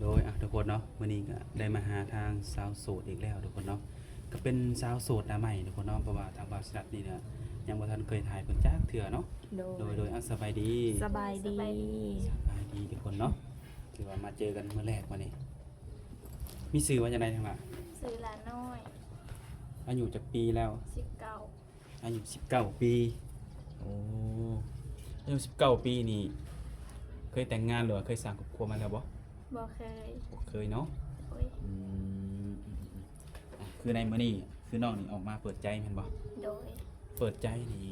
ໂດຍ ອ່ະ ທຸກຄົນເນາະ ມື້ນີ້ກໍໄດ້ມາຫາທາງສາວໂສດອີກແລ້ວທຸກຄົນເນາະ ກໍເປັນສາວໂສດໜ້າໃໝ່ທຸກຄົນເນາະ ເພາະວ່າທາງບ່າວສິລັດນີ້ນະ ຍັງບໍ່ທັນເຄີຍຖ່າຍເພິ່ນຈັກເທື່ອເນາະ. ໂດຍ ໂດຍ ໂດຍ ອ່ະ ສະບາຍດີ. ສະບາຍດີ. ສະບາຍດີ ສະບາຍດີທຸກຄົນເນາະ ຖືວ່າມາເຈີກັນມື້ແລກມື້ນີ້. ມີຊື່ວ່າຈັ່ງໃດທັງຫຼ້າ? ຊື່ຫຼ້ານ້ອຍ. ອາຍຸຈັກປີແລ້ວ? ສິບເກົ້າ. ອາຍຸສິບເກົ້າປີ. ໂອ້ ອາຍຸສິບເກົ້າປີນີ້ ເຄີຍແຕ່ງງານ ຫຼືວ່າເຄີຍສ້າງຄອບຄົວມາແລ້ວບໍ່? ບໍ່ເຄີຍ. ບໍ່ເຄີຍເນາະ. ໂດຍ. ອືມ ອືມ ອືມ ອືມ ອ່ະ ຄືໃນມື້ນີ້ ຄືນ້ອງນີ້ອອກມາເປີດໃຈແມ່ນບໍ່? ໂດຍ. ເປີດໃຈນີ້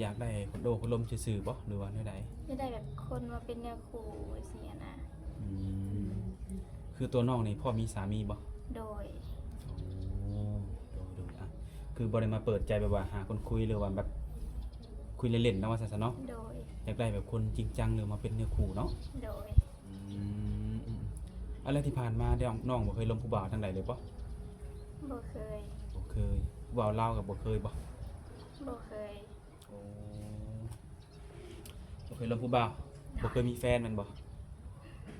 ຢາກໄດ້ຄົນໂອ້ຄົນລົມຊື່ໆບໍ່ ຫຼືວ່າແນວໃດ? ຢາກໄດ້ແບບຄົນມາເປັນເນື້ອຄູ່ຈັ່ງຊີ້ຫັ້ນນະ. ອືມ ຄືຕົວນ້ອງນີ້ພ້ອມມີສາມີບໍ່? ໂດຍ. ໂອ້ ໂດຍ ໂດຍ ອ່ະ ຄືບໍ່ໄດ້ມາເປີດໃຈແບບວ່າຫາຄົນຄຸຍ ຫຼືວ່າແບບຄຸຍເລ່ນໆເນາະ ວ່າຊັ້ນຊະເນາະ. ໂດຍ. ຢາກໄດ້ແບບຄົນຈິງຈັງ ຫຼືມາເປັນເນື້ອຄູ່ເນາະ. ໂດຍ. ອືມ ອືມ ອາ ແລ້ວທີ່ຜ່ານມານ້ອງ ນ້ອງບໍ່ເຄີຍລົມຜູ້ບ່າວທາງໃດເລີຍບໍ່? ບໍ່ເຄີຍ. ບໍ່ເຄີຍ. ຜູ້ບ່າວລາວກໍບໍ່ເຄີຍບໍ່? ບໍ່ເຄີຍ. ໂອ້ ບໍ່ເຄີຍລົມຜູ້ບ່າວ. ໂດຍ. ບໍ່ເຄີຍມີແຟນແມ່ນບໍ່?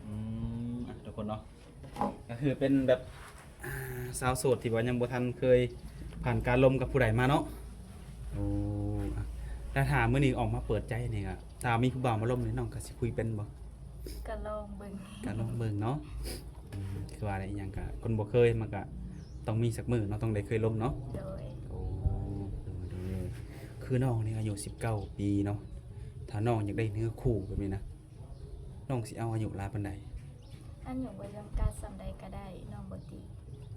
ອືມ ອ່ະ ທຸກຄົນເນາະ ກໍຄືເປັນແບບ ອ່າ ສາວໂສດທີ່ວ່າຍັງບໍ່ທັນເຄີຍຜ່ານການລົມກັບຜູ້ໃດມາເນາະ. ໂອ້ ອ່ະ ແລ້ວຖ້າມື້ນີ້ອອກມາເປີດໃຈນີ້ ກໍຖ້າມີຜູ້ບ່າວມາລົມນີ້ ນ້ອງກໍຊິຄຸຍເປັນບໍ່? ກໍລອງເບິ່ງ. ກໍລອງເບິ່ງເນາະ. ອືມ ຄືວ່າແຫຼະ ອີ່ຫຍັງກະຄົນບໍ່ເຄີຍ ມັນກະຕ້ອງມີສັກມື້ເນາະ ຕ້ອງໄດ້ເຄີຍລົມເນາະ. ໂດຍ. ໂອ້ ໂດຍ ໂດຍ ໂດຍ ຄືນ້ອງນີ້ອາຍຸສິບເກົ້າປີເນາະ ຖ້ານ້ອງຢາກໄດ້ເນື້ອຄູ່ແບບນີ້ນະ ນ້ອງຊິເອົາອາຍຸຫຼາຍປານໃດ? ອາຍຸບໍ່ຈຳກັດ ສ່ຳໃດກໍໄດ້ ນ້ອງບໍ່ຕິ.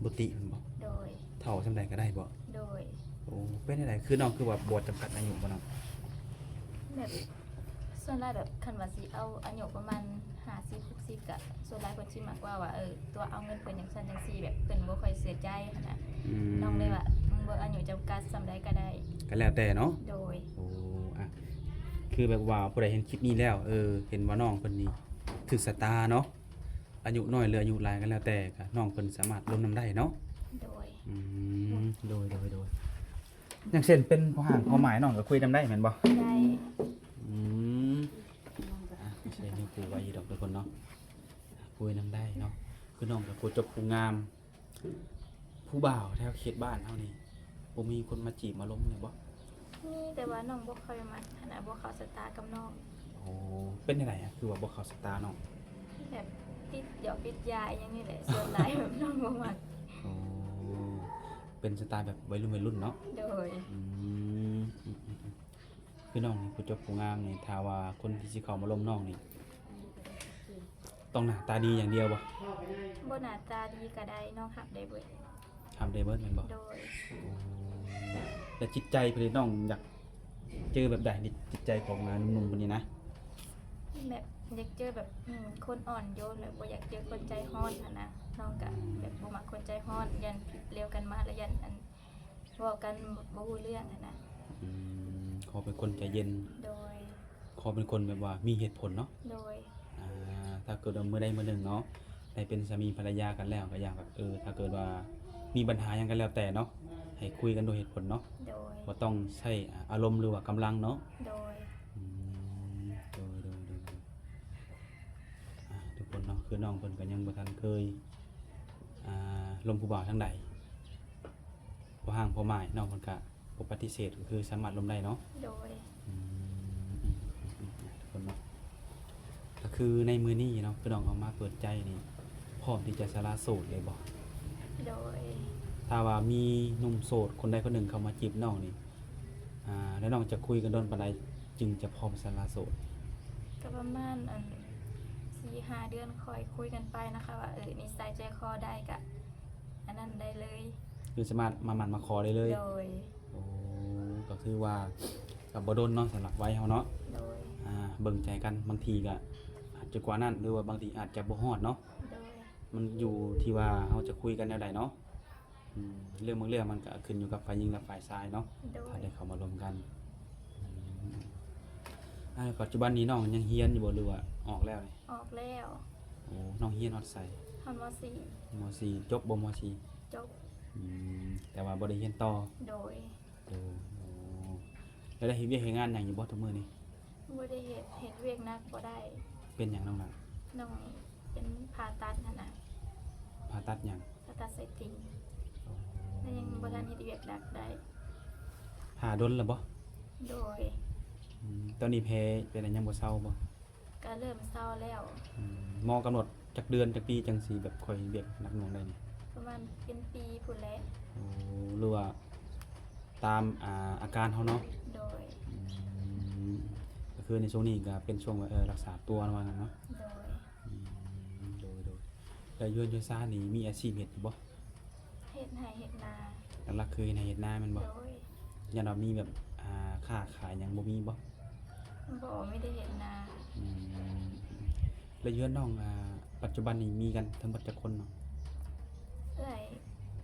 ບໍ່ຕິແມ່ນບໍ່? ໂດຍ. ເຖົ້າສ່ຳໃດກໍໄດ້ບໍ່? ໂດຍ. ໂອ້ ເປັນຈັ່ງໃດ ຄືນ້ອງຄືວ່າບໍ່ຈຳກັດອາຍຸບໍ່ນ້ອງ? ແບບ ສ່ວນຫຼາຍແບບ ຄັນວ່າຊິເອົາອາຍຸປະມານຫ້າສິບ ຫົກສິບ ກະສ່ວນຫຼາຍເພິ່ນຊິມັກເວົ້າວ່າ ເອີ ຕົວະເອົາເງິນເພິ່ນຈັ່ງຊັ້ນຈັ່ງຊີ້ ແບບເພິ່ນບໍ່ຄ່ອຍເຊື່ອໃຈຫັ້ນນະ. ອືມ ນ້ອງເລີຍວ່າ ເບິ່ງອາຍຸຈຳກັດສ່ຳໃດກໍໄດ້. ກໍແລ້ວແຕ່ເນາະ. ໂດຍ. ໂອ້ ອ່ະ ຄືແບບວ່າຜູ້ໃດເຫັນຄລິບນີ້ແລ້ວ ເອີ ເຫັນວ່ານ້ອງເພິ່ນນີ້ຖືກຊະຕາເນາະ ອາຍຸນ້ອຍ ຫຼື ອາຍຸຫຼາຍກໍແລ້ວແຕ່ ກໍນ້ອງເພິ່ນສາມາດລົມນຳໄດ້ເນາະ. ໂດຍ. ອືມ ໂດຍ ໂດຍ ໂດຍ. ຢ່າງເຊັ່ນເປັນພໍ່ຮ້າງພໍ່ໝ້າຍ ນ້ອງກໍຄຸຍນຳໄດ້ແມ່ນບໍ່? ໄດ້. ອືມ ອ່ະ ໃສ່ນິ້ວໂປ້ໄວ້ຢູ່ດອກທຸກຄົນເນາະ ຄຸຍນຳໄດ້ເນາະ. ຄືນ້ອງກໍຄົວຈົບຄົວງາມ ຜູ້ບ່າວແຖວເຂດບ້ານເຮົານີ້ ບໍ່ມີຄົນມາຈີບມາລົມແມ່ນບໍ່? ມີ ແຕ່ວ່ານ້ອງບໍ່ຄ່ອຍມັກຫັ້ນນະ ບໍ່ເຂົ້າຊະຕາກັບນ້ອງ. ໂອ້ ເປັນຈັ່ງໃດ ຄືວ່າບໍ່ເຂົ້າຊະຕານ້ອງ? ແບບຕິດຢອກຕິດຢາອີ່ຫຍັງນີ້ແຫຼະ ສ່ວນຫຼາຍແບບນ້ອງບໍ່ມັກ. ໂອ້ ເປັນສະໄຕແບບໄວລຸ້ນໆເນາະ. ໂດຍ. ອືມ ອືມ ອືມ ອືມ ຄືນ້ອງນີ້ຜູ້ຈົບຜູ້ງາມນີ້ ຖ້າວ່າຄົນທີ່ຊິເຂົ້າມາລົມນ້ອງນີ້ ຕ້ອງໜ້າຕາດີຢ່າງດຽວບໍ່? ບໍ່ໜ້າຕາດີກໍໄດ້ ນ້ອງຮັບໄດ້ເບິດ. ຮັບໄດ້ເບິດແມ່ນບໍ່? ໂດຍ. ໂອ້ ແລ້ວຈິດໃຈເພິ່ນນີ້ ນ້ອງຢາກເຈີແບບໃດ ຈິດໃຈຂອງ ອາ ໜຸ່ມໆເພິ່ນນີ້ນະ? ແບບຢາກເຈີແບບ ອືມ ຄົນອ່ອນໂຍນ ແບບບໍ່ຢາກເຈີຄົນໃຈຮ້ອນຫັ້ນນະ. ນ້ອງກະແບບບໍ່ມັກຄົນໃຈຮ້ອນ ຢ້ານຜິດລຽວກັນມາ ແລ້ວຢ້ານ ອັນ ເວົ້າກັນບໍ່ຮູ້ເລື່ອງຫັ້ນນະ. ອືມ ຂໍເປັນຄົນໃຈເຢັນ. ໂດຍ. ຂໍເປັນຄົນແບບວ່າມີເຫດຜົນເນາະ. ໂດຍ. ອ່າ ຖ້າເກີດວ່າມື້ໃດມື້ໜຶ່ງເນາະ ໄດ້ເປັນສາມີພັນລະຍາກັນແລ້ວ ກໍຢາກແບບ ເອີ ຖ້າເກີດວ່າມີບັນຫາຫຍັງກໍແລ້ວແຕ່ເນາະ ໃຫ້ຄຸຍກັນດ້ວຍເຫດຜົນເນາະ. ໂດຍ. ບໍ່ຕ້ອງໃຊ້ ອາ ອາລົມ ຫຼືວ່າກຳລັງເນາະ. ໂດຍ. ອືມ ໂດຍ ໂດຍ ໂດຍ ໂດຍ. ອ່າ ທຸກຄົນເນາະ ຄືນ້ອງເພິ່ນກໍຍັງບໍ່ທັນເຄີຍ ອ່າ ລົມຜູ້ບ່າວທາງໃດ ພໍຮ່າງພໍໝ້າຍ ນ້ອງເພິ່ນກະບໍ່ປະຕິເສດ ກໍຄືສາມາດລົມໄດ້ເນາະ. ໂດຍ. ອືມ ອືມ ອືມ ອືມ ທຸກຄົນເນາະ ກໍຄືໃນມື້ນີ້ເນາະ ຄືນ້ອງອອກມາເປີດໃຈນີ້ ພ້ອມທີ່ຈະສະຫຼະໂສດເລີຍບໍ່? ໂດຍ. ຖ້າວ່າມີໜຸ່ມໂສດຄົນໃດຄົນໜຶ່ງເຂົ້າມາຈີບນ້ອງນີ້ ອ່າ ແລ້ວນ້ອງຈະຄຸຍກັນດົນປານໃດຈຶ່ງຈະພ້ອມສະຫຼະໂສດ? ກໍປະມານ ອັນ ສີ່ຫ້າເດືອນ ຄ່ອຍຄຸຍກັນໄປນະຄະ ວ່າ ເອີ ນິໄສໃຈຄໍໄດ້ກະ ອັນນັ້ນໄດ້ເລີຍ. ຄືສາມາດມາໝັ້ນມາຂໍໄດ້ເລີຍ? ໂດຍ. ໂອ້ ກໍຄືວ່າກໍບໍ່ດົນເນາະ ສຳລັບໄວເຮົາເນາະ. ໂດຍ. ອ່າ ເບິ່ງໃຈກັນ ບາງທີກໍອາດຈະກວ່ານັ້ນ ຫຼືວ່າບາງທີອາດຈະບໍ່ຮອດເນາະ. ໂດຍ. ມັນຢູ່ທີ່ວ່າເຮົາຈະຄຸຍກັນແນວໃດເນາະ. ອືມ ເລື່ອງບາງເລື່ອງມັນກໍຂຶ້ນຢູ່ກັບຝ່າຍຍິງ ແລະ ຝ່າຍຊາຍເນາະ. ໂດຍ. ຖ້າໄດ້ເຂົ້າມາລົມກັນ. ອືມ ອ່າ ປັດຈຸບັນນີ້ນ້ອງຍັງຮຽນຢູ່ບໍ່ ຫຼືວ່າອອກແລ້ວນີ້? ອອກແລ້ວ. ໂອ້ ນ້ອງຮຽນຮອດໃສ? ຮອດ ມໍສີ່. ມໍສີ່ ຈົບບໍ່ ມໍສີ່? ຈົບ. ອືມ ແຕ່ວ່າບໍ່ໄດ້ຮຽນຕໍ່? ໂດຍ. ໂດຍ. ໂອ້ ແລ້ວໄດ້ເຮັດວຽກເຮັດງານຫຍັງຢູ່ບໍ່ທຸກມື້ນີ້? ບໍ່ໄດ້ເຮັດ ເຮັດວຽກໜັກບໍ່ໄດ້. ເປັນຫຍັງນ້ອງລະ? ນ້ອງ ເປັນຜ່າຕັດຫັ້ນນະ. ຜ່າຕັດຫຍັງ? ຜ່າຕັດໄສ້ຕິ່ງ. ອໍ ແລ້ວຍັງບໍ່ທັນເຮັດວຽກໜັກໄດ້. ຜ່າດົນແລ້ວບໍ່? ໂດຍ. ອືມ ຕອນນີ້ແຜເປັນຫຍັງ ຍັງບໍ່ເຊົາບໍ່? ກະເລີ່ມເຊົາແລ້ວ. ອືມ ໝໍກຳນົດຈັກເດືອນຈັກປີຈັ່ງຊິແບບຄ່ອຍເຮັດວຽກໜັກໜ່ວງໄດ້ນີ້? ປະມານເປັນປີພຸ້ນແຫຼະ. ໂອ້ ຫຼືວ່າຕາມ ອ່າ ອາການເຮົາເນາະ? ໂດຍ. ອືມ ກະຄືໃນຊ່ວງນີ້ກະເປັນຊ່ວງວ່າ ເອີ ລັກສາຕົວວ່າຊັ້ນເນາະ? ໂດຍ. ອືມ ໂດຍ ໂດຍ. ແລ້ວຢູ່ເຮືອນຢູ່ຊານນີ້ມີອາຊີບເຮັດຢູ່ບໍ່? ເຮັດໄຮ່ເຮັດນາ. ຫຼັກໆຄືເຮັດໄຮ່ເຮັດນາແມ່ນບໍ່? ໂດຍ. ຢ້ານວ່າມີແບບ ອ່າ ຄ້າຂາຍຫຍັງບໍ່ມີບໍ່? ບໍ່ ມີແຕ່ເຮັດນາ. ອືມ ແລ້ວຢູ່ເຮືອນນ້ອງ ອ່າ ປັດຈຸບັນນີ້ມີກັນທັງໝົດຈັກຄົນເນາະ? ເອື້ອຍ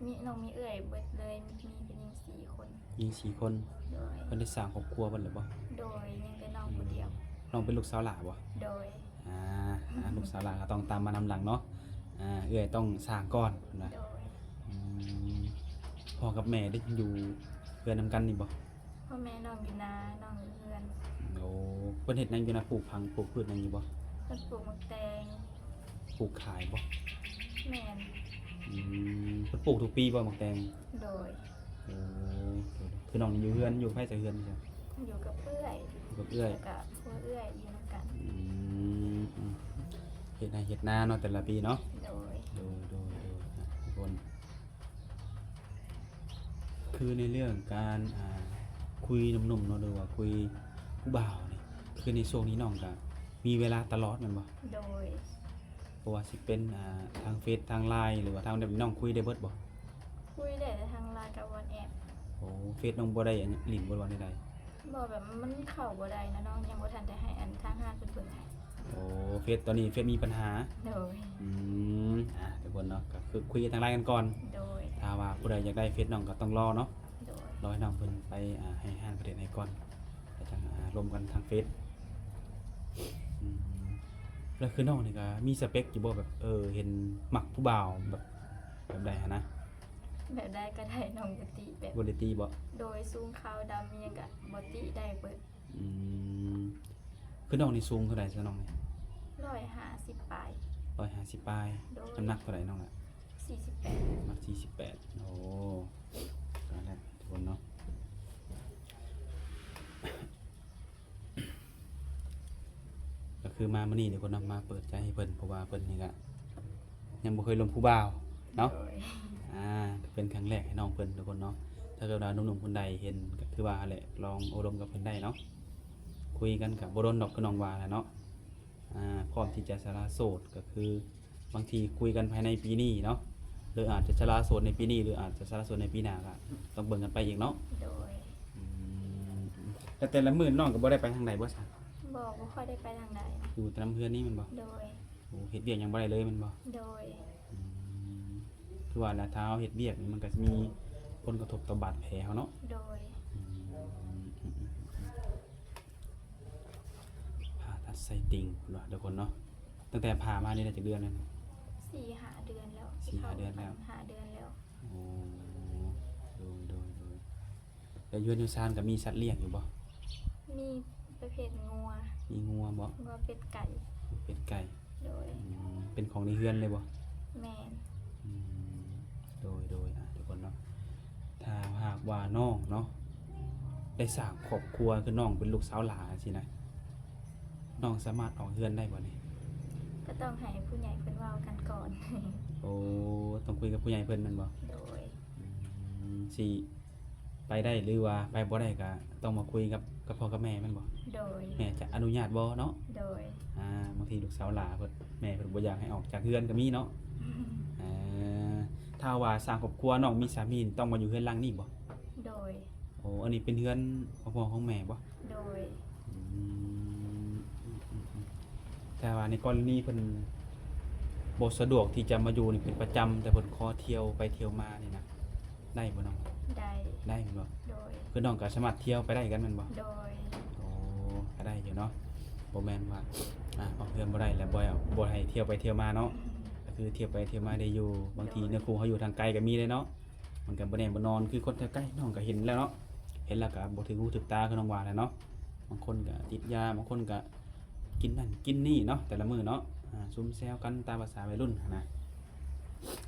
ມີ ນ້ອງມີເອື້ອຍເບິດເລີຍ ມີຜູ້ຍິງສີ່ຄົນ. ຍິງສີ່ຄົນ. ໂດຍ. ເພິ່ນໄດ້ສ້າງຄອບຄົວເບິດແລ້ວບໍ່? ໂດຍ ຍັງແຕ່ນ້ອງຜູ້ດຽວ. ອືມ ນ້ອງເປັນລູກສາວຫຼ້າບໍ່? ໂດຍ. ອ່າ ອ່າ ລູກສາວຫຼ້າກະຕ້ອງຕາມມານຳຫຼັງເນາະ. ອ່າ ເອື້ອຍຕ້ອງສ້າງກ່ອນນະ. ໂດຍ. ອືມ ພໍ່ກັບແມ່ໄດ້ຢູ່ເຮືອນນຳກັນນີ້ບໍ່? ພໍ່ແມ່ນ້ອງຢູ່ນາ ນ້ອງຢູ່ເຮືອນ. ໂອ້ ເພິ່ນເຮັດຫຍັງຢູ່ນະ? ປູກຜັງ ປູກພືດຫຍັງຢູ່ບໍ່? ເພິ່ນປູກໝາກແຕງ. ປູກຂາຍບໍ່? ແມ່ນ. ອືມ ເພິ່ນປູກທຸກປີບໍ່ໝາກແຕງ? ໂດຍ. ໂອ້ ຄືນ້ອງນີ້ຢູ່ເຮືອນ ຢູ່ໃຜໃສ່ເຮືອນ? ຢູ່ກັບເອື້ອຍ. ຢູ່ກັບເອື້ອຍ ແລ້ວກະຜົວເອື້ອຍຢູ່ນຳກັນ. ອືມ ເຮັດໄຮ່ເຮັດນາເນາະ ແຕ່ລະປີເນາະ? ໂດຍ. ໂດຍ ໂດຍ ໂດຍ. ອ່ະ ທຸກຄົນ ຄືໃນເລື່ອງການ ອ່າ ຄຸຍໜຸ່ມໆເນາະ ຫຼືວ່າຄຸຍຜູ້ບ່າວນີ້ ຄືໃນຊ່ວງນີ້ນ້ອງກະມີເວລາຕະຫຼອດແມ່ນບໍ່? ໂດຍ. ບໍ່ວ່າຊິເປັນ ອ່າ ທາງເຟສ ທາງໄລນ໌ ຫຼືວ່າທາງແບບນີ້ ນ້ອງຄຸຍໄດ້ເບິດບໍ່? ຄຸຍໄດ້ແຕ່ທາງໄລນ໌ກັບວັອດແອັບ. ໂອ້ ເຟສນ້ອງບໍ່ໄດ້ ອັນ ຫຼິ້ນບໍ່ ຫຼືວ່າແນວໃດ? ບໍ່ ແບບມັນເຂົ້າບໍ່ໄດ້ນະ ນ້ອງຍັງບໍ່ທັນໄດ້ໃຫ້ ອັນ ທາງຮ້ານເພິ່ນເບິ່ງໃຫ້. ໂອ້ ເຟສຕອນນີ້ເຟສມີບັນຫາ. ໂດຍ. ອືມ ອ່າ ທຸກຄົນເນາະ ກະຄືຄຸຍທາງໄລນ໌ກັນກ່ອນ. ໂດຍ. ຖ້າວ່າຜູ້ໃດຢາກໄດ້ເຟສນ້ອງກະຕ້ອງລໍເນາະ. ໂດຍ. ລໍໃຫ້ນ້ອງເພິ່ນໄປ ອ່າ ໃຫ້ຮ້ານເພິ່ນເຮັດໃຫ້ກ່ອນ ແລ້ວຈັ່ງ ອ່າ ລົມກັນທາງເຟສ. ອືມ ແລ້ວຄືນ້ອງນີ້ກະມີສະເປັກຢູ່ບໍ່? ແບບ ເອີ ເຫັນມັກຜູ້ບ່າວແບບ ແບບໃດຫັ້ນນະ? ແບບໃດກະໄດ້ ນ້ອງບໍ່ຕິ ແບບ ບໍ່ໄດ້ຕິບໍ່? ໂດຍ. ສູງຂາວດຳອີ່ຫຍັງກະບໍ່ຕິ ໄດ້ເບິດ. ອືມ ຄືນ້ອງນີ້ສູງເທົ່າໃດຊະນ້ອງນີ້? ຮ້ອຍຫ້າສິບປາຍ. ຮ້ອຍຫ້າສິບປາຍ. ໂດຍ. ນ້ຳໜັກເທົ່າໃດນ້ອງລະ? ສີ່ສິບແປດ. ນ້ຳໜັກສີ່ສິບແປດ. ໂອ້ ຕາຍແລ້ວທຸກຄົນເນາະ. ກະຄືມາມື້ນີ້ທຸກຄົນເນາະ ມາເປີດໃຈໃຫ້ເພິ່ນ ເພາະວ່າເພິ່ນນີ້ກະຍັງບໍ່ເຄີຍລົມຜູ້ບ່າວເນາະ. ໂດຍ. ອ່າ ກະເປັນຄັ້ງແລກໃຫ້ນ້ອງເພິ່ນທຸກຄົນເນາະ. ຖ້າເກີດວ່າໜຸ່ມໆຄົນໃດເຫັນ ກະຄືວ່າຫັ້ນແຫຼະ ລອງໂອ້ລົມກັບເພິ່ນໄດ້ເນາະ. ຄຸຍກັນກະບໍ່ດົນດອກ ຄືນ້ອງວ່າແຫຼະເນາະ. ອ່າ ພ້ອມທີ່ຈະສະຫຼະໂສດ ກະຄືບາງທີຄຸຍກັນພາຍໃນປີນີ້ເນາະ ຫຼືອາດຈະສະຫຼະໂສດໃນປີນີ້ ຫຼືອາດຈະສະຫຼະໂສດໃນປີໜ້າ ກະຕ້ອງເບິ່ງກັນໄປອີກເນາະ. ໂດຍ. ອືມ ແຕ່ ແຕ່ລະມື້ນ້ອງກະບໍ່ໄດ້ໄປທາງໃດບໍ່ຊະ? ບໍ່ ບໍ່ຄ່ອຍໄດ້ໄປທາງໃດ. ຢູ່ແຕ່ນຳເຮືອນນີ້ແມ່ນບໍ່? ໂດຍ. ໂອ້ ເຮັດວຽກຫຍັງບໍ່ໄດ້ເລີຍແມ່ນບໍ່? ໂດຍ. ອືມ ຄືວ່າລະ ຖ້າເຮົາເຮັດວຽກນີ້ມັນກະຊິມີຜົນກະທົບຕໍ່ບາດແຜເຮົາເນາະ. ໂດຍ. ອືມ ຜ່າຕັດໄສ້ຕິ່ງເນາະທຸກຄົນເນາະ. ຕັ້ງແຕ່ຜ່າມານີ້ໄດ້ຈັກເດືອນແລ້ວ? ສີ່ຫ້າເດືອນແລ້ວ. ສີ່ຫ້າເດືອນແລ້ວ. ຫ້າເດືອນແລ້ວ. ໂອ້ ໂດຍ ໂດຍ ໂດຍ. ແລ້ວຢູ່ເຮືອນຢູ່ຊານກະມີສັດລ້ຽງຢູ່ບໍ່? ມີປະເພດງົວ. ມີງົວບໍ່? ງົວ ເປັດ ໄກ່. ເປັດ ໄກ່. ໂດຍ. ອືມ ເປັນຂອງໃນເຮືອນເລີຍບໍ່? ແມ່ນ. ອືມ ໂດຍ ໂດຍ. ອ່າ ທຸກຄົນເນາະ ຖ້າຫາກວ່ານ້ອງເນາະ ໄດ້ສ້າງຄອບຄົວ ຄືນ້ອງເປັນລູກສາວຫຼ້າຊີ້ນະ ນ້ອງສາມາດອອກເຮືອນໄດ້ບໍ່ນີ້? ກະຕ້ອງໃຫ້ຜູ້ໃຫຍ່ເພິ່ນເວົ້າກັນກ່ອນ. ໂອ້ ຕ້ອງຄຸຍກັບຜູ້ໃຫຍ່ເພິ່ນແມ່ນບໍ່? ໂດຍ. ອືມ ຊິໄປໄດ້ ຫຼືວ່າໄປບໍ່ໄດ້ກະຕ້ອງມາຄຸຍກັບ ກັບພໍ່ກັບແມ່ແມ່ນບໍ່? ໂດຍ. ແມ່ຈະອະນຸຍາດບໍ່ເນາະ? ໂດຍ. ອ່າ ບາງທີລູກສາວຫຼ້າເພິ່ນ ແມ່ເພິ່ນບໍ່ຢາກໃຫ້ອອກຈາກເຮືອນກະມີເນາະ. ເອີ ຖ້າວ່າສ້າງຄອບຄົວ ນ້ອງມີສາມີນີ້ ຕ້ອງມາຢູ່ເຮືອນຫຼັງນີ້ບໍ່? ໂດຍ. ໂອ້ ອັນນີ້ເປັນເຮືອນຂອງພໍ່ຂອງແມ່ບໍ່? ໂດຍ. ອືມ ແຕ່ວ່າໃນກໍລະນີເພິ່ນບໍ່ສະດວກທີ່ຈະມາຢູ່ນີ້ເປັນປະຈຳ ແຕ່ເພິ່ນຂໍທ່ຽວໄປທ່ຽວມານີ້ນະ ໄດ້ບໍ່ນ້ອງ? ໄດ້. ໄດ້ແມ່ນບໍ່? ໂດຍ. ຄືນ້ອງກະສາມາດທ່ຽວໄປໄດ້ຄືກັນແມ່ນບໍ່? ໂດຍ. ໂອ້ ກະໄດ້ຢູ່ເນາະ ບໍ່ແມ່ນວ່າ ອ່າ ອອກເຮືອນບໍ່ໄດ້ແລ້ວບໍ່ ບໍ່ໃຫ້ທ່ຽວໄປທ່ຽວມາເນາະ. ອືມ ກະຄືທ່ຽວໄປທ່ຽວມາໄດ້ຢູ່. ບາງທີ ໂດຍ ເນື້ອຄູ່ເຮົາຢູ່ທາງໄກກະມີເດ້ເນາະ. ມັນກະບໍ່ແນ່ບໍ່ນອນ ຄືຄົນແຖວໃກ້ ນ້ອງກະເຫັນແລ້ວເນາະ ເຫັນແລ້ວກະບໍ່ຖືກຫູຖືກຕາ ຄືນ້ອງວ່າແຫຼະເນາະ. ບາງຄົນກະຕິດຢາ ບາງຄົນກະກິນນັ້ນກິນນີ້ເນາະ ແຕ່ລະມື້ເນາະ. ອ່າ ຊຸມແຊວກັນຕາມພາສາໄວລຸ້ນຫັ້ນນະ.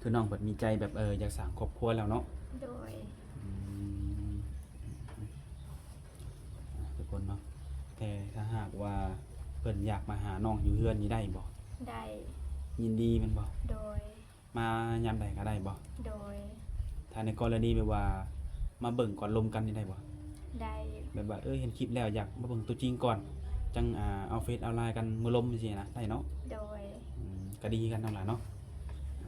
ຄືນ້ອງເພິ່ນມີໃຈແບບ ເອີ ຢາກສ້າງຄອບຄົວແລ້ວເນາະ. ໂດຍ. ອືມ ອ່າ ທຸກຄົນເນາະ ແຕ່ຖ້າຫາກວ່າເພິ່ນຢາກມາຫານ້ອງຢູ່ເຮືອນນີ້ໄດ້ບໍ່? ໄດ້. ຍິນດີແມ່ນບໍ່? ໂດຍ. ມາຍາມໃດກໍໄດ້ບໍ່? ໂດຍ. ຖ້າໃນກໍລະນີແບບວ່າມາເບິ່ງກ່ອນລົມກັນນີ້ໄດ້ບໍ່? ໄດ້. ແບບວ່າ ເອີ ເຫັນຄລິບແລ້ວຢາກມາເບິ່ງຕົວຈິງກ່ອນ ຈັ່ງ ອ່າ ເອົາເຟສເອົາລາຍກັນມື້ລົມຈັ່ງຊີ້ນະ ໄດ້ເນາະ? ໂດຍ. ອືມ ກໍດີຄືກັນນ້ອງຫຼ້າເນາະ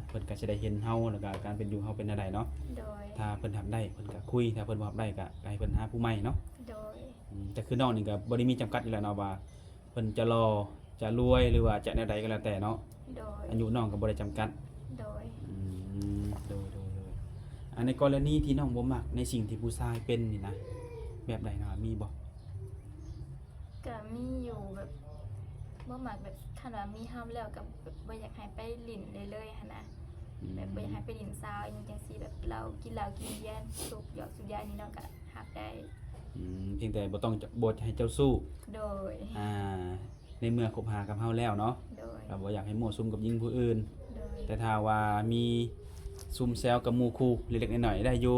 ເພິ່ນກໍຊິໄດ້ເຫັນເຮົາ ແລ້ວກໍການເປັນຢູ່ເຮົາເປັນແນວໃດເນາະ? ໂດຍ. ຖ້າເພິ່ນຮັບໄດ້ເພິ່ນກໍຄຸຍ ຖ້າເພິ່ນບໍ່ຮັບໄດ້ກໍໃຫ້ເພິ່ນຫາຜູ້ໃໝ່ເນາະ? ໂດຍ. ອືມ ແຕ່ຄືນ້ອງນີ້ກໍບໍ່ໄດ້ມີຈຳກັດຢູ່ແລ້ວເນາະວ່າ ເພິ່ນຈະຫຼໍ່ ຈະລວຍ ຫຼືວ່າຈະແນວໃດກໍແລ້ວແຕ່ເນາະ. ໂດຍ. ອາຍຸນ້ອງກໍບໍ່ໄດ້ຈຳກັດ. ໂດຍ. ອືມ ໂດຍ ໂດຍ ໂດຍ. ອັນໃນກໍລະນີທີ່ນ້ອງບໍ່ມັກໃນສິ່ງທີ່ຜູ້ຊາຍເປັນນີ້ນະ ແບບໃດເນາະ ມີບໍ່? ກໍມີຢູ່ ແບບບໍ່ມັກແບບ ຄັນວ່າມີຮັບແລ້ວກໍແບບບໍ່ຢາກໃຫ້ໄປຫຼິ້ນເລີຍໆຫັ້ນນະ. ອືມ. ແບບບໍ່ຢາກໃຫ້ໄປຫຼິ້ນສາວອີ່ຫຍັງຈັ່ງຊີ້ ແບບເຫຼົ້າ ກິນເຫຼົ້າກິນເບຍ ສູບຢອກສູບຢານີ້ ນ້ອງກໍຮັບໄດ້. ອືມ ພຽງແຕ່ບໍ່ຕ້ອງ ບໍ່ໃຫ້ເຈົ້າຊູ້. ໂດຍ. ອ່າ ໃນເມື່ອຄົບຫາກັບເຮົາແລ້ວເນາະ. ໂດຍ. ກໍບໍ່ຢາກໃຫ້ມົ້ວສຸມກັບຍິງຜູ້ອື່ນ. ໂດຍ. ແຕ່ຖ້າວ່າມີຊຸມແຊວກັບໝູ່ຄູ່ເລັກໆນ້ອຍໆໄດ້ຢູ່.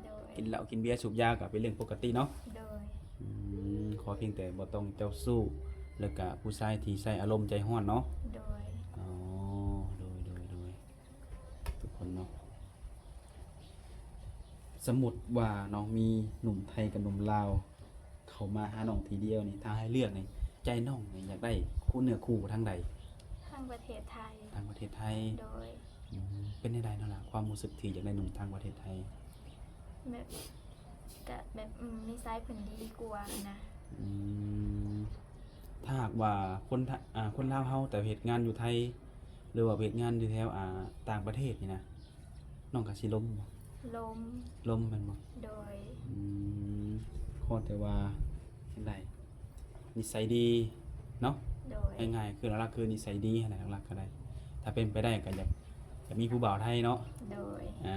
ໂດຍ. ກິນເຫຼົ້າກິນເບຍສູບຢາກໍເປັນເລື່ອງປົກກະຕິເນາະ. ໂດຍ. ອືມ ຂໍພຽງແຕ່ບໍ່ຕ້ອງເຈົ້າຊູ້ ແລ້ວກໍຜູ້ຊາຍທີ່ໃຊ້ອາລົມໃຈຮ້ອນເນາະ. ໂດຍ. ອໍ ໂດຍ ໂດຍ ໂດຍ ທຸກຄົນເນາະ. ສົມມຸດວ່າເນາະ ມີໜຸ່ມໄທກັບໜຸ່ມລາວເຂົ້າມາຫານ້ອງທີດຽວນີ້ ຖ້າໃຫ້ເລືອກນີ້ ໃຈນ້ອງນີ້ຢາກໄດ້ຄູ່ເນື້ອຄູ່ທາງໃດ? ທາງປະເທດໄທ. ທາງປະເທດໄທ. ໂດຍ. ອືມ ເປັນແນວໃດເນາະລະ ຄວາມຮູ້ສຶກທີ່ຢາກໄດ້ໜຸ່ມທາງປະເທດໄທ? ແບບ ກະແບບ ອືມ ນິໄສເພິ່ນດີກວ່າຫັ້ນນະ. ອືມ ຖ້າຫາກວ່າຄົນ ອາ ຄົນລາວເຮົາ ແຕ່ເຮັດງານຢູ່ໄທ ຫຼືວ່າເຮັດງານຢູ່ແຖວ ອາ ຕ່າງປະເທດນີ້ນະ ນ້ອງກໍຊິລົມບໍ່? ລົມ. ລົມແມ່ນບໍ່? ໂດຍ. ອືມ ຂໍແຕ່ວ່າຈັ່ງໃດ ນິໄສດີເນາະ. ໂດຍ. ງ່າຍໆ ຄືຫຼັກໆ ຄືນິໄສດີຫັ້ນແຫຼະ ຫຼັກໆ ກໍໄດ້. ຖ້າເປັນໄປໄດ້ກໍຢາກ ຢາກມີຜູ້ບ່າວໄທເນາະ. ໂດຍ. ອາ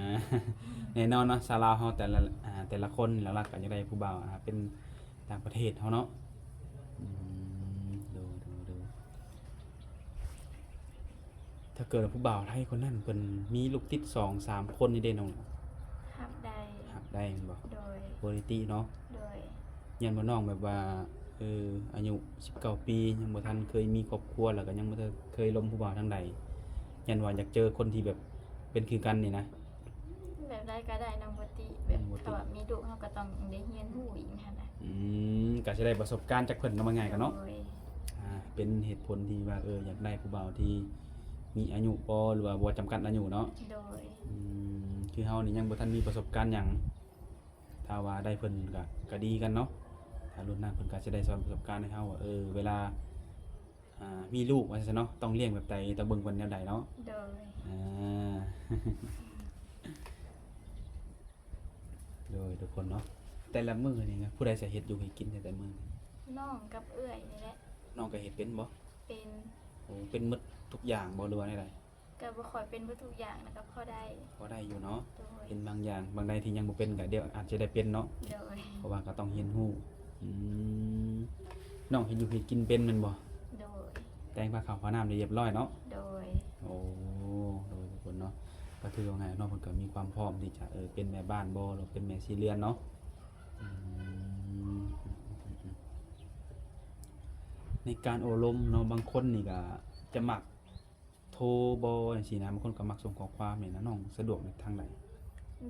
ແນ່ນອນເນາະ ຊາວລາວເຮົາແຕ່ລະ ອາ ແຕ່ລະຄົນຫຼັກໆ ກໍຢາກໄດ້ຜູ້ບ່າວ ອາ ເປັນຕ່າງປະເທດເຮົາເນາະ. ອືມ ໂດຍ ໂດຍ ໂດຍ. ຖ້າເກີດວ່າຜູ້ບ່າວໄທຄົນນັ້ນເພິ່ນມີລູກຕິດສອງສາມຄົນນີ້ເດ້ນ້ອງ? ຮັບໄດ້. ຮັບໄດ້ແມ່ນບໍ່? ໂດຍ. ບໍ່ໄດ້ຕິເນາະ? ໂດຍ. ຢ້ານວ່ານ້ອງແບບວ່າ ເອີ ອາຍຸສິບເກົ້າປີ ຍັງບໍ່ທັນເຄີຍມີຄອບຄົວ ແລ້ວກໍຍັງບໍ່ທັນເຄີຍລົມຜູ້ບ່າວທາງໃດ ຢ້ານວ່າຢາກເຈີຄົນທີ່ແບບເປັນຄືກັນນີ້ນະ. ແບບໃດກໍໄດ້ນ້ອງບໍ່ຕິ ແບບ ບໍ່ຕິ ຖ້າວ່າມີລູກເຮົາກໍຕ້ອງໄດ້ຮຽນຮູ້ອີກຫັ້ນນະ. ອືມ ກໍຊິໄດ້ປະສົບການຈາກເພິ່ນເນາະ ວ່າງ່າຍກໍເນາະ. ໂດຍ. ອ່າ ເປັນເຫດຜົນທີ່ວ່າ ເອີ ຢາກໄດ້ຜູ້ບ່າວທີ່ມີອາຍຸພໍ ຫຼືວ່າບໍ່ຈຳກັດອາຍຸເນາະ. ໂດຍ. ອືມ ຄືເຮົານີ້ຍັງບໍ່ທັນມີປະສົບການຫຍັງ ຖ້າວ່າໄດ້ເພິ່ນກໍ ກໍດີຄືກັນເນາະ. ຖ້າລຸ້ນນັ້ນເພິ່ນກໍຊິໄດ້ສອນປະສົບການໃຫ້ເຮົາວ່າ ເອີ ເວລາ ອ່າ ມີລູກວ່າຊັ້ນເນາະ ຕ້ອງລ້ຽງແບບໃດ ຕ້ອງເບິ່ງເພິ່ນແນວໃດເນາະ. ໂດຍ. ອ່າ ໂດຍ ທຸກຄົນເນາະ. ແຕ່ລະມື້ນີ້ນະ ຜູ້ໃດຊິເຮັດຢູ່ເຮັດກິນແຕ່ລະມື້? ນ້ອງກັບເອື້ອຍນີ້ແຫຼະ. ນ້ອງກໍເຮັດເປັນບໍ່? ເປັນ. ໂອ້ ເປັນໝົດທຸກຢ່າງບໍ່ ຫຼືວ່າແນວໃດ? ກໍບໍ່ຄ່ອຍເປັນເບິດທຸກຢ່າງນະ ກໍພໍໄດ້. ພໍໄດ້ຢູ່ເນາະ. ໂດຍ. ເປັນບາງຢ່າງ ບາງໃດທີ່ຍັງບໍ່ເປັນກໍດຽວອາດຈະໄດ້ເປັນເນາະ. ໂດຍ. ເພາະວ່າກໍຕ້ອງຮຽນຮູ້. ອືມ ນ້ອງເຮັດຢູ່ເຮັດກິນເປັນແມ່ນບໍ່? ໂດຍ. ແຕ່ງພາເຂົ້າພານ້ຳໄດ້ຮຽບຮ້ອຍເນາະ. ໂດຍ. ໂອ້ ໂດຍ ທຸກຄົນເນາະ ກໍຖືວ່າງ່າຍເນາະ ເພິ່ນກໍມີຄວາມພ້ອມທີ່ຈະ ເອີ ເປັນແມ່ບ້ານບໍ່ ຫຼືເປັນແມ່ຊີເຮືອນເນາະ. ອືມ ໃນການໂອ້ລົມເນາະ ບາງຄົນນີ້ກໍຈະມັກໂທບໍ່ ຈັ່ງຊີ້ນະ ບາງຄົນກໍມັກສົ່ງຂໍ້ຄວາມນີ້ນະ. ນ້ອງສະດວກໃນທາງໃດ?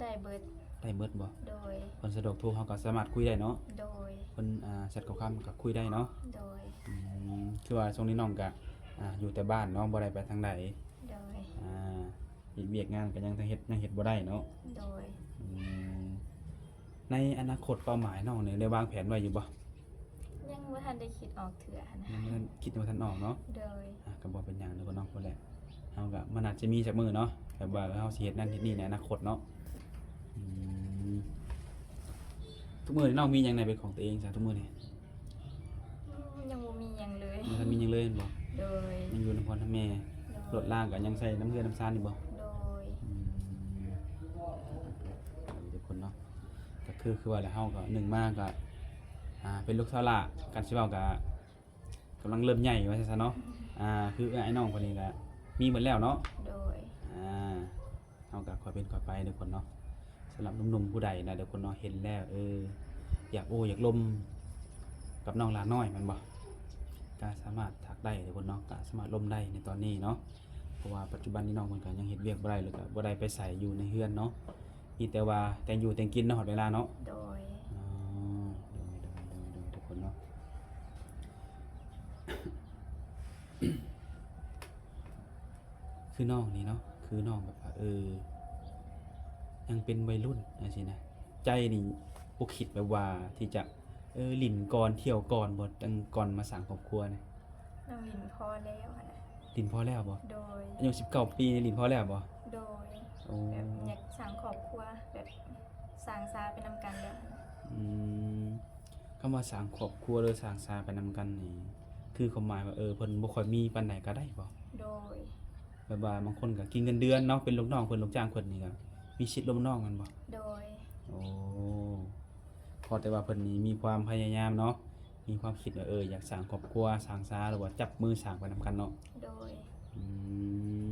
ໄດ້ເບິດ. ໄດ້ເບິດບໍ່? ໂດຍ. ເພິ່ນສະດວກໂທ ເຮົາກໍສາມາດຄຸຍໄດ້ເນາະ. ໂດຍ. ເພິ່ນ ອ່າ ແຊັດຂໍ້ຄວາມກໍຄຸຍໄດ້ເນາະ. ໂດຍ. ອືມ ຄືວ່າຊ່ວງນີ້ນ້ອງກໍ ອ່າ ຢູ່ແຕ່ບ້ານເນາະ ບໍ່ໄດ້ໄປທາງໃດ. ໂດຍ. ອ່າ ເຮັດວຽກງານກໍຍັງທັງເຮັດ ຍັງເຮັດບໍ່ໄດ້ເນາະ. ໂດຍ. ອືມ ໃນອະນາຄົດເປົ້າໝາຍນ້ອງນີ້ໄດ້ວາງແຜນໄວ້ຢູ່ບໍ່? ຍັງບໍ່ທັນໄດ້ຄິດອອກເທື່ອຫັ້ນນະ. ຍັງບໍ່ທັນ ຄິດຍັງບໍ່ທັນອອກເນາະ. ໂດຍ. ອ່າ ກໍບໍ່ເປັນຫຍັງດອກເນາະ ພຸ້ນແຫຼະ ເຮົາກໍ ມັນອາດຈະມີຈັກມື້ເນາະ ແບບວ່າເຮົາຊິເຮັດນັ້ນເຮັດນີ້ໃນອະນາຄົດເນາະ. ອືມ ທຸກມື້ນີ້ນ້ອງມີຫຍັງແດ່ເປັນຂອງຕົວເອງຊະ ທຸກມື້ນີ້? ອືມ ຍັງບໍ່ມີຫຍັງເລີຍ. ຍັງບໍ່ທັນມີຫຍັງເລີຍແມ່ນບໍ່? ໂດຍ. ຍັງຢູ່ນຳພໍ່ນຳແມ່. ໂດຍ. ລົດລາງກໍຍັງໃຊ້ນຳເຮືອນນຳຊານຢູ່ບໍ່? ໂດຍ. ອືມ ທຸກຄົນເນາະ ກໍຄື ຄືວ່າແຫຼະ ເຮົາກໍໜຶ່ງມາກໍ ອ່າ ເປັນລູກສາວຫຼ້າ ຄັນຊິເວົ້າກໍ ກຳລັງເລີ່ມໃຫຍ່ວ່າຊັ້ນຊະເນາະ. ອ່າ ຄືອ້າຍນ້ອງເພິ່ນນີ້ກະມີໝົດແລ້ວເນາະ. ໂດຍ. ອ່າ ເຮົາກະຄ່ອຍເປັນຄ່ອຍໄປທຸກຄົນເນາະ. ສຳລັບໜຸ່ມໆຜູ້ໃດນະທຸກຄົນເນາະ ເຫັນແລ້ວ ເອີ ຢາກໂອ້ຢາກລົມກັບນ້ອງຫຼ້ານ້ອຍແມ່ນບໍ່ ກະສາມາດທັກໄດ້ທຸກຄົນເນາະ ກະສາມາດລົມໄດ້ໃນຕອນນີ້ເນາະ. ເພາະວ່າປັດຈຸບັນນີ້ນ້ອງເພິ່ນກະຍັງເຮັດວຽກບໍ່ໄດ້ ແລ້ວກະບໍ່ໄດ້ໄປໃສ ຢູ່ໃນເຮືອນເນາະ ມີແຕ່ວ່າແຕ່ງຢູ່ແຕ່ງກິນເນາະ ຮອດເວລາເນາະ. ໂດຍ. ອໍ ໂດຍໆໆໆ ທຸກຄົນເນາະ. ຄືນ້ອງນີ້ເນາະ ຄືນ້ອງແບບວ່າ ເອີ ຍັງເປັນໄວລຸ້ນຈັ່ງຊີ້ນະ ໃຈນີ້ບໍ່ຄິດແບບວ່າທີ່ຈະ ເອີ ຫຼິ້ນກ່ອນ ທ່ຽວກ່ອນບໍ່ ຈັ່ງກ່ອນມາສ້າງຄອບຄົວນະ? ນ້ອງຫຼິ້ນພໍແລ້ວຫັ້ນນະ. ຫຼິ້ນພໍແລ້ວບໍ່? ໂດຍ. ອາຍຸສິບເກົ້າປີນີ້ຫຼິ້ນພໍແລ້ວບໍ່? ໂດຍ. ໂອ້ ແບບຢາກສ້າງຄອບຄົວ ແບບສ້າງສາໄປນຳກັນແລ້ວ. ອືມ ຄຳວ່າສ້າງຄອບຄົວ ຫຼື ສ້າງສາໄປນຳກັນນີ້ ຄືຄວາມໝາຍວ່າ ເອີ ເພິ່ນບໍ່ຄ່ອຍມີປານໃດກະໄດ້ບໍ່? ໂດຍ. ແບບວ່າບາງຄົນກະກິນເງິນເດືອນເນາະ ເປັນລູກນ້ອງເພິ່ນ ລູກຈ້າງເພິ່ນນີ້ກະມີສິດລົມນ້ອງແມ່ນບໍ່? ໂດຍ. ໂອ້ ຂໍແຕ່ວ່າເພິ່ນນີ້ມີຄວາມພະຍາຍາມເນາະ ມີຄວາມຄິດວ່າ ເອີ ຢາກສ້າງຄອບຄົວ ສ້າງສາ ຫຼືວ່າຈັບມືສ້າງໄປນຳກັນເນາະ. ໂດຍ. ອືມ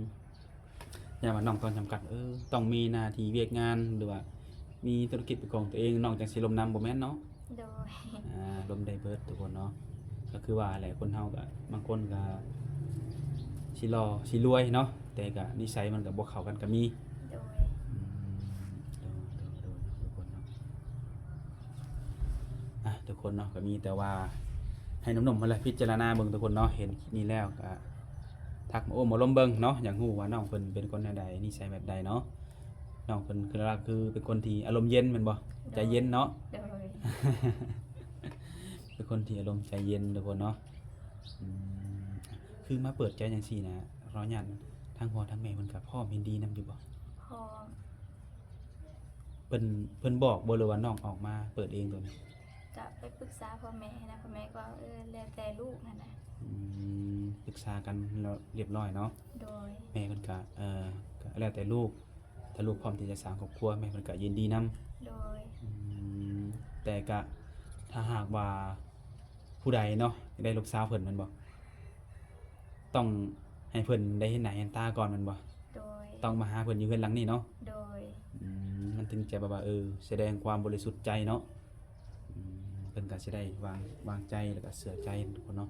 ຢ້ານວ່ານ້ອງຕ້ອງຈຳກັດ ເອີ ຕ້ອງມີໜ້າທີ່ວຽກງານ ຫຼືວ່າມີທຸລະກິດເປັນຂອງຕົວເອງ ນ້ອງຈັ່ງຊິລົມນຳ ບໍ່ແມ່ນເນາະ? ໂດຍ. ອ່າ ລົມໄດ້ເບິດທຸກຄົນເນາະ. ກະຄືວ່າແຫຼະ ຄົນເຮົາກະບາງຄົນກະຊິຫຼໍ່ຊິລວຍເນາະ ແຕ່ກະນິໄສມັນກະບໍ່ເຂົ້າກັນກະມີ. ໂດຍ. ອືມ ໂດຍໆໆ ທຸກຄົນເນາະ. ອ່ະ ທຸກຄົນເນາະ ກະມີແຕ່ວ່າໃຫ້ໜຸ່ມໆຫັ້ນແຫຼະພິຈາລະນາເບິ່ງທຸກຄົນເນາະ. ເຫັນຄລິບນີ້ແລ້ວກະທັກມາໂອ້ມາລົມເບິ່ງເນາະ ຢາກຮູ້ວ່ານ້ອງເພິ່ນເປັນຄົນແນວໃດ ນິໄສແບບໃດເນາະ. ນ້ອງເພິ່ນຄືຫຼັກໆຄືເປັນຄົນທີ່ອາລົມເຢັນແມ່ນບໍ່? ໂດຍ. ໃຈເຢັນເນາະ. ໂດຍ. ເປັນຄົນທີ່ອາລົມໃຈເຢັນທຸກຄົນເນາະ. ອືມ ຄືມາເປີດໃຈຈັ່ງຊີ້ນະ ຂໍອະນຸຍາດ ທາງພໍ່ທາງແມ່ເພິ່ນກະພ້ອມເຫັນດີນຳຢູ່ບໍ່? ພ້ອມ. ເພິ່ນ ເພິ່ນບອກບໍ່ ຫຼືວ່ານ້ອງອອກມາເປີດເອງໂຕນີ້? ກະໄປປຶກສາພໍ່ແມ່ຫັ້ນນະ ພໍ່ແມ່ກໍ ເອີ ແລ້ວແຕ່ລູກຫັ້ນນະ. ອືມ ປຶກສາກັນແລ້ວຮຽບຮ້ອຍເນາະ. ໂດຍ. ແມ່ເພິ່ນກະ ເອີ ກະແລ້ວແຕ່ລູກ ຖ້າລູກພ້ອມທີ່ຈະສ້າງຄອບຄົວ ແມ່ເພິ່ນກະຍິນດີນຳ. ໂດຍ. ອືມ ແຕ່ກະຖ້າຫາກວ່າຜູ້ໃດເນາະ ຢາກໄດ້ລູກສາວເພິ່ນແມ່ນບໍ່? ຕ້ອງໃຫ້ເພິ່ນໄດ້ເຫັນໜ້າເຫັນຕາກ່ອນແມ່ນບໍ່? ໂດຍ. ຕ້ອງມາຫາເພິ່ນຢູ່ເຮືອນຫຼັງນີ້ເນາະ. ໂດຍ. ອືມ ມັນເຖິງຈະແບບວ່າ ເອີ ສະແດງຄວາມບໍລິສຸດໃຈເນາະ. ອືມ ເພິ່ນກະຊິໄດ້ວາງ ວາງໃຈ ແລ້ວກະເຊື່ອໃຈທຸກຄົນເນາະ.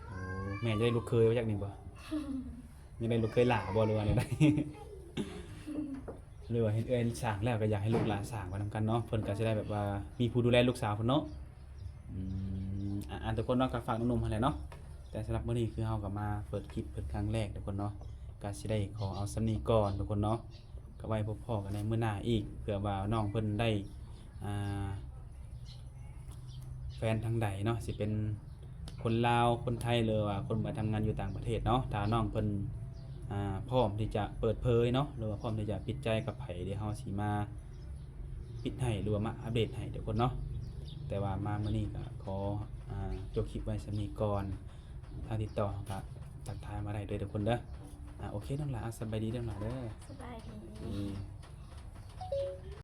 ໂອ້ ແມ່ຢາກໄດ້ລູກເຂີຍວ່າຈັ່ງນີ້ບໍ່? ຢາກໄດ້ລູກເຂີຍຫຼ້າບໍ່ ຫຼືວ່າແນວໃດ? ຫຼືວ່າເຫັນເອື້ອຍສ້າງແລ້ວກະຢາກໃຫ້ລູກຫຼ້າສ້າງໄປນຳກັນເນາະ ເພິ່ນກະຊິໄດ້ແບບວ່າມີຜູ້ດູແລລູກສາວເພິ່ນເນາະ. ອືມ ອ່າ ທຸກຄົນເນາະ ກະຝາກໜຸ່ມໆຫັ້ນແຫຼະເນາະ. ແຕ່ສຳລັບມື້ນີ້ຄືເຮົາກະມາເປີດຄລິບເປັນຄັ້ງແລກທຸກຄົນເນາະ ກະຊິໄດ້ຂໍເອົາສ່ຳນີ້ກ່ອນທຸກຄົນເນາະ. ກະໄວ້ພົບພໍ້ກັນໃນມື້ໜ້າອີກ ເພື່ອວ່ານ້ອງເພິ່ນໄດ້ ອ່າ ແຟນທາງໃດເນາະ ຊິເປັນຄົນລາວ ຄົນໄທ ຫຼືວ່າຄົນມາທຳງານຢູ່ຕ່າງປະເທດເນາະ. ຖ້ານ້ອງເພິ່ນ ອ່າ ພ້ອມທີ່ຈະເປີດເຜີຍເນາະ ຫຼືວ່າພ້ອມທີ່ຈະປິດໃຈກັບໃຜ ດຽວເຮົາຊິມາປິດໃຫ້ ຫຼືວ່າມາອັບເດດໃຫ້ທຸກຄົນເນາະ. ແຕ່ວ່າມາມື້ນີ້ກະຂໍ ອ່າ ຈົບຄລິບໄວ້ສ່ຳນີ້ກ່ອນ. ທາງຕິດຕໍ່ເຮົາກະທັກທາຍມາໄດ້ເດີທຸກຄົນເດີ. ອ່າ ໂອເຄ ນ້ອງຫຼ້າ ສະບາຍດີເດີນ້ອງຫຼ້າເດີ. ສະບາຍດີ.